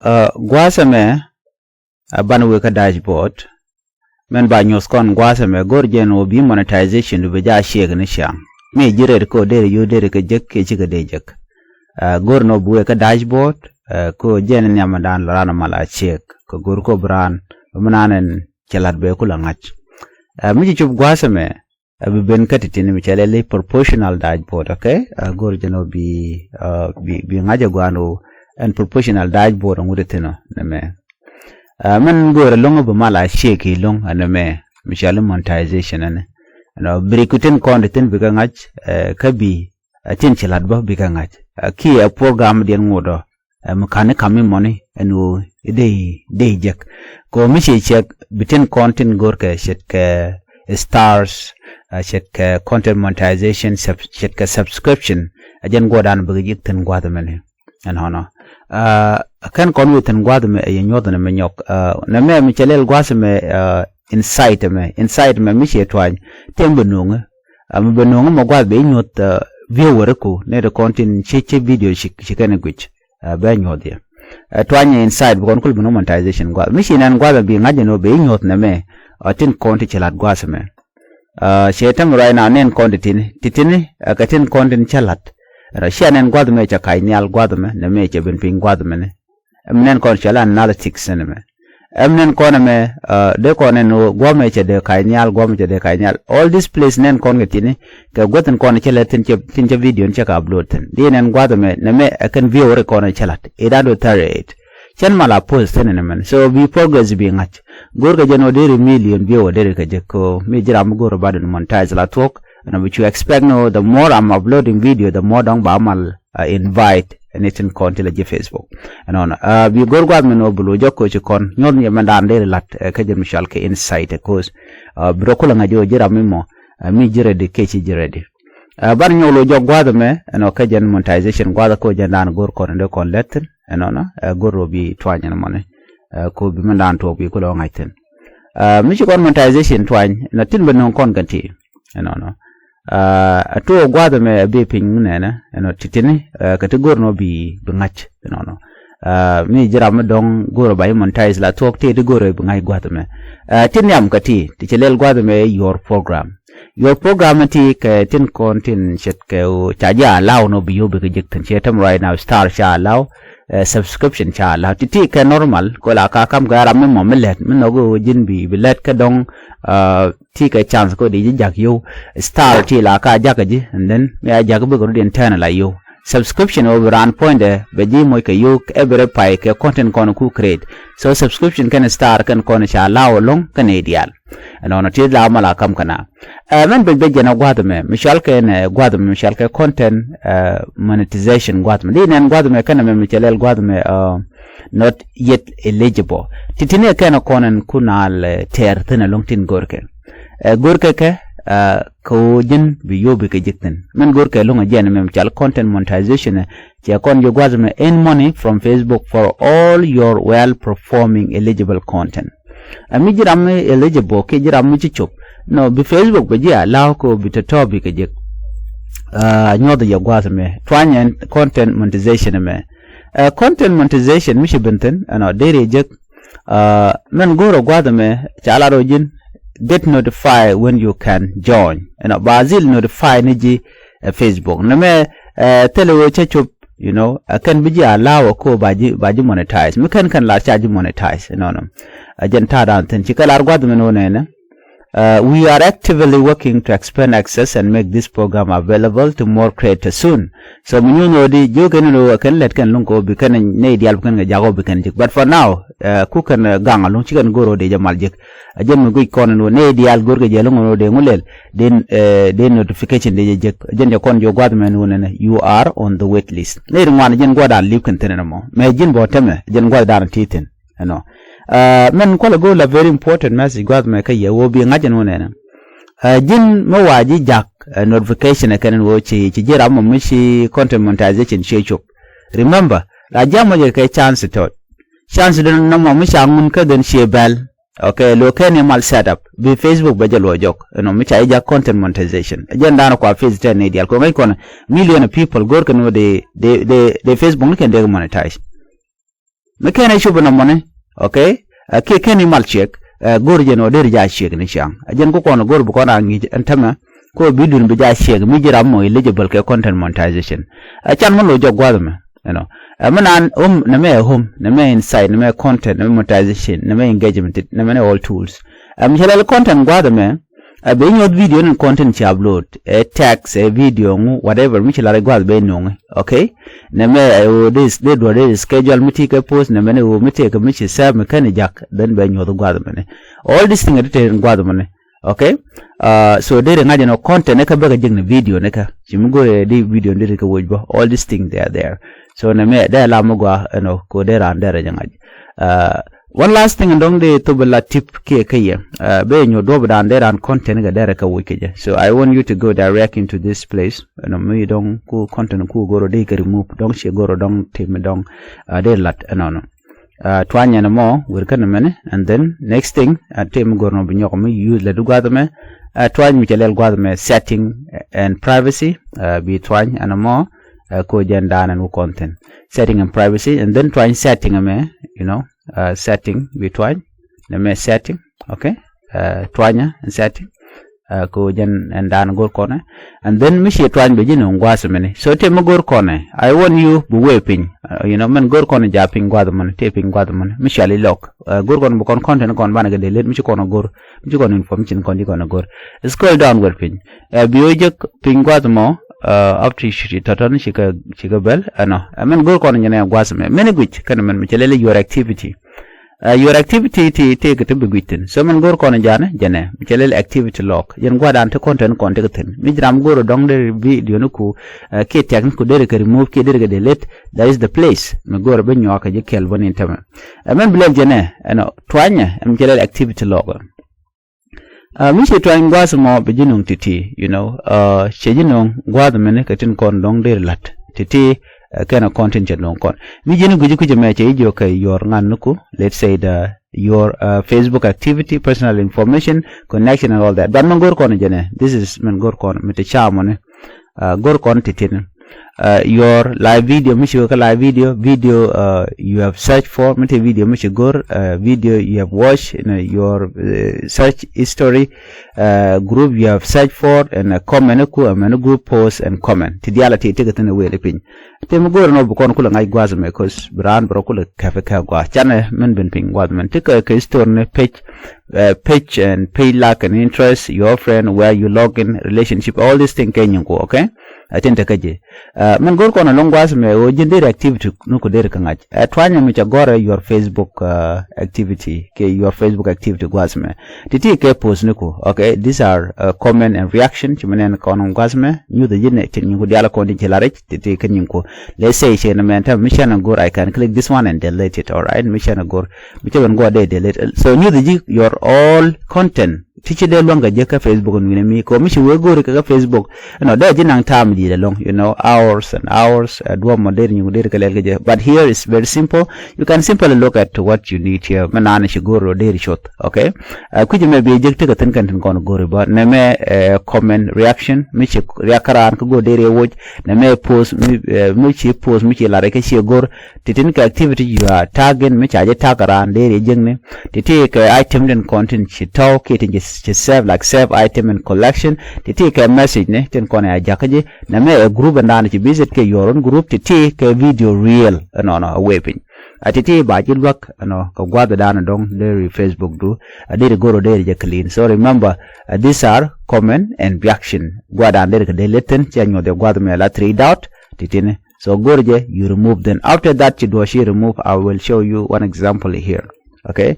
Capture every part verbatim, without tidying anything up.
Gua̱a̱th ɛmɛ a ban wek kä dashboard. Mɛn ba nyuɔ̱th kɔn gua̱a̱th ɛmɛ go̱r jɛn ɣöö bi monetization du bi jaa check ni ciaŋ. Mi ji̱ red kɛ ɣöö deri yio̱w deri kɛ jek kiɛ cikɛ dee jek. Go̱r ni ɣöö bi wek kä dashboard kɛ ɣöö jɛn nhiamdan la raan mal a check kɛ go̱r kɛ ɣöö bi raan bi mi naan ɛn cɛ la̱t bɛ kulɛ ŋa̱c. Mi ci cop gua̱a̱th ɛmɛ a bi ben kä ti̱ti̱ni mi cɛ lɛli proportional dashboard, okay? A go̱r jɛn ɣöö bi bi bi ŋa̱c ɛ gua̱a̱n ɣöö ɛn proportional dashboard ɛŋu ti thi̱n ɔ nɛmɛ. Mɛn go̱o̱rɛ lo̱ŋ bi mal a check i̱ lo̱ŋ ɛn ɛmɛ mi cɔal i̱ monetization ɛnɛ. Ɛnɔ bi ri ku tin kɔn ti thi̱n bikɛ ŋa̱c kä bi a tin ci la̱t bä bikɛ ŋa̱c. Kiɛ ɛ program diɛn ŋot ɔ mi ka̱n i̱ ka̱m i̱ mɔni ɛn ɣöö i̱ dee i̱ dee i̱ jek. Kɛ ɣöö mi ci check bi tin kɔn tin go̱o̱rkɛ ce̱tkɛ stars, ce̱tkɛ content monetization, ce̱tkɛ subscription. A jɛn guɔ̱ɔ̱rdan bikɛ ji̱ thi̱n gua̱a̱th ɛmɛni. Ɛnɔnɔ kɛn kɔn wëë thi̱n gua̱a̱th ɛmɛ ɛ yɛ nyuɔ̱th ɛmɛ nyɔk. Nɛmɛ mi cɛ lɛl gua̱a̱th ɛmɛ insight ɛmɛ, insight ɛmɛ mi ciɛ tuany tɛm bɛ no̱o̱ŋä. Mi bɛ no̱o̱ŋä mɛ gua̱a̱th bɛ inyuɔ̱th viewer ku nɛy ti kɔn tin ci ci video ci kɛn guic bɛ nyuɔ̱th yɛ. Tuany insight bi kɔn kul bi no̱o̱ŋ monetization gua̱a̱th mi ci nɛn gua̱a̱th ɛmɛ bi ŋa̱c ɛn ɣöö bɛ inyuɔ̱th nɛmɛ. Tin kɔn ti ci la̱t gua̱a̱th ɛmɛ. Cɛ tɛm right now nɛn kɔn ti tini ti tini kɛ tin kɔn tin cä la̱t. Rɔ cia nɛn gua̱th mɛ cɛ ka̱c nhial gua̱th mɛ nɛ mɛ cɛ ben piny gua̱th mɛ ni. Ɛm nɛn kɔn cɛ la analytics ni mɛ. Ɛm nɛn kɔn mɛ dee kɔn ɛn gua̱th mɛ cɛ dee ka̱c nhial gua̱th mɛ cɛ dee ka̱c nhial. All this place nɛn kɔn kɛ tini kɛ gua̱th in kɔn cɛ lɛ tin cɛ tin cɛ video in cɛ ka upload thin di nɛn gua̱th mɛ nɛ mɛ ɛ kɛn viewer kɔn cɛ la̱t. Idan do thirty eight. Cɛn mal a post thin ni mɛn so bi progress bi ŋa̱c. Go̱rkɛ jɛn ɔ deri million viewer deri kɛ jek ko mi jiram go̱r ba dun monetize la thuɔk. Ɛn bi cu expect ni the more I'm uploading video the more dɔŋ ba mal invite. Ɛn itin kɔn ti la ji̱ Facebook. Ɛnɔnɔ bi go̱r guath mi ni ɔ bi lo̱c jɔk ko ci kɔn nyuɔth ni mɛn daan deri lat kä jɛn mi cual kɛ insight ɛ koth. Bi rɔ kulɛ ŋa̱c ɔ jiram mi mɔ mi ji̱ ready kɛ ci ji̱ ready. Ban nyɔk lo̱c jɔk guath mɛ ɛnɔ kä jɛn monetization guath ko jɛn daan go̱r kɔn in dee kɔn lɛt thin. Ɛnɔnɔ go̱r rɔ bi tuany ɛn mɔni. Ko bi mɛn daan tuɔk bi kulɛ ɔ ŋa̱c thin. Mi ci kɔn monetization tuany nɔ tin bɛ no̱o̱ŋ kɔn kɛn ti. Ɛnɔnɔ a tuɔɔk gua̱a̱th ɛmɛ a bi piny nɛnɛ ɛnɔ titini kɛ ti go̱r nɔ bi bi ŋa̱c. Ɛnɔnɔ mi jiram mi dɔ̱ŋ go̱r ba yi monetize la thuɔk ti ti go̱r bi ŋa̱c gua̱a̱th ɛmɛ. Ti nhiam kɛ ti ti ci lɛl gua̱a̱th ɛmɛ your program. Your program ti kɛ tin kɔn tin ce̱tkɛ ca ji̱ allow nɔ bi yo̱o̱ bi kɛ jek thin ciɛ tɛm right now star ca allow. Subscription ca allow ti ti kɛ normal ko la ka kam kɛ ram mi mɔ mi lɛt mi nhɔk ji̱n bi bi lɛt kɛ dɔŋ. Ti kɛ chance ko di ji̱ jak yo̱o̱ star ti la ka jak ji̱ and then mi a jak bi kɛ rut in tɛn la yo̱o̱. Subscription ɔ bi raan puɔ̱nydɛ bɛ ji̱ moc kɛ yo̱o̱ every pay kɛ content kɔn ku create. So subscription kɛn star kɛn kɔn ca allow lo̱ŋ kɛn i̱ diaal. Ɛnɔnɔ ti la mal a kam kɛna. Mɛn bec bec jɛn ɛ gua̱th ɛmɛ mi cual kɛ nɛ gua̱th ɛmɛ mi cual kɛ content monetization gua̱th ɛmɛ di nɛn gua̱th ɛmɛ kɛn ɛmɛ mi cɛ lɛl gua̱th ɛmɛ. Not yet eligible ti tini ɛ kɛn ɛ kɔn ɛn kun al tɛɛr thin ɛlɔŋ tin go̱rkɛ. Go̱rkɛ kɛ kɛ ɣöö ji̱n bi yo̱o̱ bi kɛ ji̱k thin mɛn go̱rkɛ ɛlɔŋ ɛ jɛn ɛmɛ mi cual content monetization. Cɛ kɔn ji̱ gua̱th ɛmɛ earn money from Facebook for all your well performing eligible content. Ɛ mi ji̱ ram mi eligible kiɛ ji̱ ram mi ci cop nɔ bi Facebook bɛ ji̱ allow kɛ bi tɔ̱tɔ̱ bi kɛ jek. Nyuɔth yɛ gua̱th ɛmɛ tuany ɛn content monetization ɛmɛ. Content monetization mi ci ben thin ɛnɔ deri jek. Mɛn go̱o̱r ɛ gua̱th ɛmɛ ca lar ɔ ji̱n get notify when you can join ɛnɔ ba dhil notify ni ji̱. Ɛ Facebook nɛ mɛ thilɛ ɣöö cä cop you know ɛ kɛn bi ji̱ allow ɛ ko ba ji̱ ba ji̱ monetize mi kɛn kɛn lar ca ji̱ monetize ɛnɔnɔ. Ɛ jɛn ta̱a̱ dan thin ci kɛ lar gua̱th mɛn ɣöö nɛnɛ. We are actively working to expand access and make this program available to more creators soon. So mi nyuun ɣöö di ji̱ kɛn ɣöö kɛn lɛt kɛn luŋ kɛ ɣöö bi kɛn nɛy diaal bi kɛn kɛ jak ɣöö bi kɛn ji̱k but for now ku kɛn gaŋ a luŋ ci kɛn go̱o̱r ɣöö di jɛ mal ji̱k. A jɛn mi guic kɔn in wä nɛy diaal go̱rkɛ jɛ lo̱ŋ in wä dee ŋu lɛl. Den den notification dee jɛ jek a jɛn jɛ kɔn jɛ gua̱th mɛn wä nɛnɛ you are on the wait list nɛy ri ŋuan a jɛn gua̱dan li̱p kɛn thin in mɔ mɛ ji̱n bɔ tämɛ a jɛn gua̱dan ti thin. Ɛnɔ mɛn kualɛ go̱o̱r la very important message gua̱th mɛ kä yɛ wä bi ŋa̱c in wä nɛnɛ. Ji̱n mi wa ji̱ jak notification ɛ kɛn in wä ci ci ji̱ ram mɔ mi ci content monetization ciɛ cop. Remember la ji̱ amɔ jɛ kɛ chance tɔt. Chance dun nɔmɔ mi ca ŋun kä dhen ciɛ bɛl. Okay lo kɛn imal set up bi Facebook bɛ jɛ luɔ jɔk ɛnɔ mi ca i̱ jak content monetization. Jɛn dan kua face tɛn ni dial ko ŋäc kɔn million of people go̱r kɛn wä de de de Facebook ni kɛn dek monetize. Mi kɛn ɛ cop inɔ mɔni, okay? Ɛ kiɛ kɛn imal ciɛk, ɛ go̱r jɛn ɔ deri ja ciɛk ni ciaŋ. Ɛ jɛn ku kɔn go̱r bi kɔn a ŋi̱i̱c ɛn tämɛ, ko bi dun bi ja ciɛk mi ji̱ ram mɔ eligible kɛ content monetization. Ɛ can mi lo jɔk gua̱th mɛ, you know. Ɛ mi naan home, nɛ mɛ ɛ home, nɛ mɛ insight, nɛ mɛ content, nɛ mɛ monetization, nɛ mɛ engagement, nɛ mɛ nɛ all tools. Ɛ mi cɛ lɛl content gua̱th mɛ, ɛ ben nyuɔth video ni content ci upload, ɛ text, ɛ video ŋu, whatever mi ci lar gua̱th ben nuŋ, okay? Nɛ mɛ ɛ o dee, dee duɔ dee schedule mi ti kɛ post, nɛ mɛ ni o mi tëëk mi ci save mi kɛn jak, then ben nyuɔth gua̱th mɛ ni. All this thing ɛ ti tëë gua̱th mɛ ni, okay? Uh, so dee ri ŋa̱c ɛn ɔ content ni kɛ bäkɛ jek ni video ni kɛ. Ci mi go̱o̱rɛ di video ni dee ri kɛ woc bä. All this thing they are there. So nɛ mɛ dee la mi gua ɛn ɔ ko dee ran dee rɛ jɛ ŋa̱c. Uh, one last thing dɔŋ dee thop la tip kiɛ kä yɛ. Uh, bee nyuɔth duɔp dan dee ran content kɛ dee rɛ kɛ woc kɛ jɛ. So I want you to go direct into this place. Ɛn ɔ mi dɔŋ ku content ku go̱o̱rɛ dee kɛ remove dɔŋ ci go̱o̱rɛ dɔŋ tip mi dɔŋ, uh, dee lat ɛnɔnɔ. Uh, tuany ɛn mɔ wer kɛn mɛni, and then next thing, uh, tëë mi go̱r nɔ bi nyɔk mi use lɛ du guath mɛ. Uh, tuany mi cɛ lɛl guath mɛ setting and privacy, uh, bi tuany ɛn mɔ, uh, ko jɛn dan ɛn wu content. Setting and privacy, and then tuany setting mɛ, you know, uh, setting bi tuany, nɛ mɛ setting, okay? Uh, tuanyɛ and setting. Uh, ko jɛn ɛn dan go̱r kɔnɛ. And then mi ci tuany bɛ ji̱ nuŋ gua̱a̱th mini. So tëë mi go̱r kɔnɛ, I want you bi wee piny. Uh, you know, mɛn go̱r kɔnɛ ja piny gua̱a̱th mini, tëë piny gua̱a̱th mini. Mi cɔal i lɔk. Uh, go̱r kɔnɛ bi kɔn content kɔn banɛ kɛ dee let, mi ci kɔnɛ go̱r. Mi ci kɔnɛ information kɔn di kɔnɛ go̱r. Scroll down wet piny. Uh, bi wee jek piny gua̱a̱th mɔ, uh, after ci tɔtɔn ci kɛ, ci kɛ bɛl, ɛnɔ. Uh, mɛn go̱r kɔnɛ jɛn ɛ gua̱a̱th mɛ. Mɛn guic, kɛn mɛn mi cɛ lɛl your activity. Uh, your activity ti, ti kɛ ti bi guic thin. So mɛn go̱r kɔn janɛ, jɛnɛ. Mi cɛ lɛl activity log. Jɛn gua̱dan ti content kɔn ti kɛ thin. Mi ji̱ ram go̱r dɔŋ deri video ni ku, uh, kiɛ text ni ku deri kɛ remove, kiɛ deri kɛ delete. That is the place. Mi go̱r bi nyuak kɛ ji̱ kɛl bä ni tämɛ. Uh, mɛn bi lɛl jɛnɛ, ɛnɔ, tuanyɛ, ɛn mi cɛ lɛl activity log. Uh, mi ci tuany gua̱a̱th mɔ bi ji̱ nuŋ ti̱ti̱, you know, uh, cɛ ji̱ nuŋ gua̱a̱th mɛni kɛ tin kɔn dɔ̱ŋ deri la̱t ti̱ti̱, uh, kɛn a kɔn tin cɛ nuŋ kɔn. Mi ji̱ ni gui̱ci kui̱cɛ mɛ cɛ ji̱ jiök kɛ your ŋa̱n ni ku, let's say the, your, uh, Facebook activity, personal information, connection and all that. But mɛn go̱r kɔn jɛnɛ, this is mɛn go̱r kɔn mi ti ca mɔni. Uh, go̱r kɔn ti̱ti̱ ni. Uh, your live video, mi ci wä kä live video, video, uh, you have searched for, mi ti video mi ci go̱r, uh, video you have watched, you know, your, uh, search history, uh, group you have searched for, and a comment ku, a mɛn group post and comment. Ti diala ti ti kɛ thin a wee li piny. Ti mi go̱r nɔ bi kɔn kulɛ ŋa̱c gua̱th mɛ, cause bi raan bi rɔ kulɛ kɛpɛ kɛ gua̱th. Canɛ mɛn ben piny gua̱th mɛn. Ti kɛ, kɛ history ni page, uh, page and page like and interest, your friend, where you log in, relationship, all these things kɛ nyin ku, okay? Ɛ tin te kä ji̱. Ɛ, min go̱r kɔn ɛlɔ̱ŋ gua̱a̱th mɛ ɣöö ji̱n deri activity ni ku deri kä ŋa̱c. Ɛ, tuanyɛ mi cɛ gɔ̱rɛ your Facebook, ɛ, activity, kɛ your Facebook activity gua̱a̱th mɛ. Ti̱ti̱ kɛ post ni ku. Okay, these are, ɛ, comment and reaction. Ci mi nɛn kɔn gua̱a̱th mɛ. Nyuth ji̱ nɛ tin nyin ku diaal kɔn ji̱ ci la rɛc. Ti̱ti̱ kä nyin ku. Let's say ci ni mɛn tɛm mi cɛ ni go̱r, I can click this one and delete it, all right? Mi cɛ ni go̱r. Mi cɛ ben go̱r dee delete. So nyuth ji̱ your all content. Ti ci dee luäŋ kɛ jek kä Facebook in wi̱nɛ mi kɛ mi ci wee go̱o̱ri kɛ kä Facebook. You know, dee ji̱ naŋ time di̱i̱t ɛlɔ̱ŋ, you know, hours and hours, ɛ, duɔ̱ɔ̱p mɔ der nyiŋ der kɛ lɛl kɛ jɛ. But here is very simple. You can simply look at what you need here. Mɛ naan ci go̱o̱ri rɔ der coth, okay? Ɛ, kui̱c mɛ bi jek tekɛ thi̱n kɛn tin kɔn go̱o̱ri bä. Nɛ mɛ, ɛ, comment reaction, mi ci riak kä raan kä go̱o̱r der yɛ woc. Nɛ mɛ post, mi, ɛ, mi ci post, mi ci lar kɛ ci go̱o̱r. Ti̱ti̱n kɛ activity you are tagging, mi ca ji̱ tag raan dee riɛ jiäkni. Ti̱ti̱ kɛ item tin kɔn tin ci tɔ̱w kiɛ tin ci, ci save, like save item in collection. Ti̱ti̱ kɛ message ni tin kɔn ɛ jakä ji̱. Nɛ mɛ ɛ group ɛn da̱a̱n ci visit kɛ your own group. Ti̱ti̱ kɛ video reel ɛnɔnɔ ɛ wee piny. A ti̱ti̱ ba ji̱ luäk ɛnɔ kɛ gua̱th da̱a̱n dɔ̱ŋ dee ri Facebook du. A dee ri go̱r ɔ dee ri jɛ clean. So remember, uh, these are comment and reaction. Gua̱th da̱a̱n dee ri kɛ dee leten cɛ nyuɔth ɛ gua̱th mɛ la three dot. Ti̱ti̱ni. So go̱r jɛ, you remove them. After that, ci duɔ̱ɔ̱c ci remove, I will show you one example here. Okay.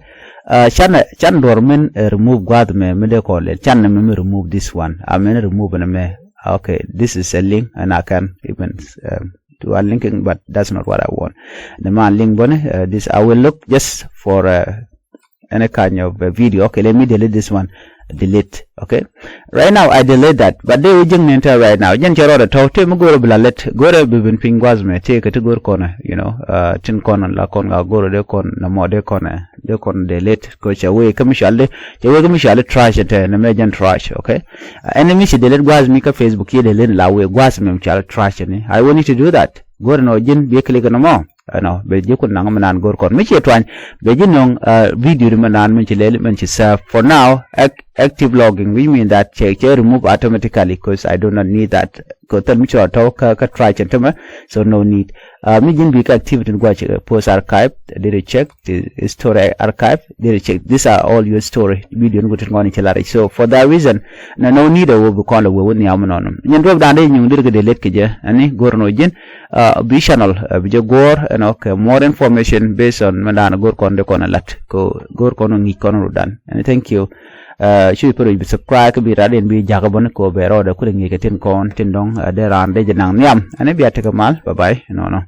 Uh, can, can duɔ̱ɔ̱r min, uh, remove gua̱a̱th mɛ, mi dee kɔn lɛl. Can ni mɛ mi remove this one. I mean remove ni mɛ. Okay, this is a link and I can even, um, do a linking, but that's not what I want. Ni ma link bä ni, uh, this, I will look just for, uh, any kind of, uh, video. Okay, let me delete this one. Delete. Okay. Right now, I delete that. But dee wä jiäkni tɛ right now. Jɛn cɛ rɔɔdɛ tɔ̱. Tëë mi go̱o̱rä bi la lät. Go̱o̱rä bi ben piny gua̱th mɛ. Tëë kä ti go̱o̱r kɔnɛ. You know, uh, tin kɔn la kɔn ŋa go̱o̱rä dee kɔn nɔmɔ dee kɔnɛ. Dee kɔn delete. Kɛ cɛ wee kä mi cɔal dee. Cɛ wee kä mi cɔal dee trash tɛ. Nɛ mɛ jɛn trash. Okay. Uh, ɛn mi ci delete gua̱th mi kä Facebook, kiɛ delete la wee gua̱th mɛ mi cɔal trash ni. I want you to do that. Go̱o̱rä nɔ ji̱n bi click nɔmɔ. Ɛnɔ bɛ ji̱ kun naŋ mi naan go̱r kɔn mi ciɛ tuany bɛ ji̱ nöŋ video di mi naan min ci lɛli min ci save. For now, active logging, which mean that cɛ cɛ remove automatically, cause I do not need that. Kɛ thil mi cɔɔl tɔ̱ kä kä trash ɛn tämɛ, so no need. Mi ji̱n bi kä activity ni gua̱c, post archive, did check, history archive, did check. These are all your story, video ni gua̱c tin gɔni ci la rɛc. So for that reason, na no need a wä bi kɔn la wä wä nhiam nɔnɔ. Nyin ruɔk dan dee nyuŋ did kɛ dee let kɛ jɛ ɛni go̱r nɔ ji̱n bi channel bi jɛ go̱r ɛnɔ kɛ more information based on mi dan go̱r kɔn dee kɔn lat kɛ go̱r kɔn ŋi̱c kɔn ru dan. Ɛni thank you. Cuy pär bi subscribe kä bi rat in bi jakä bä ni ko bɛ rɔɔdɛ kulɛ ŋi̱i̱kɛ tin kɔn tin dɔŋ dee raan dee jɛ naŋ nhiam. Ɛn bia tekɛ mal, bye bye nɔnɔ.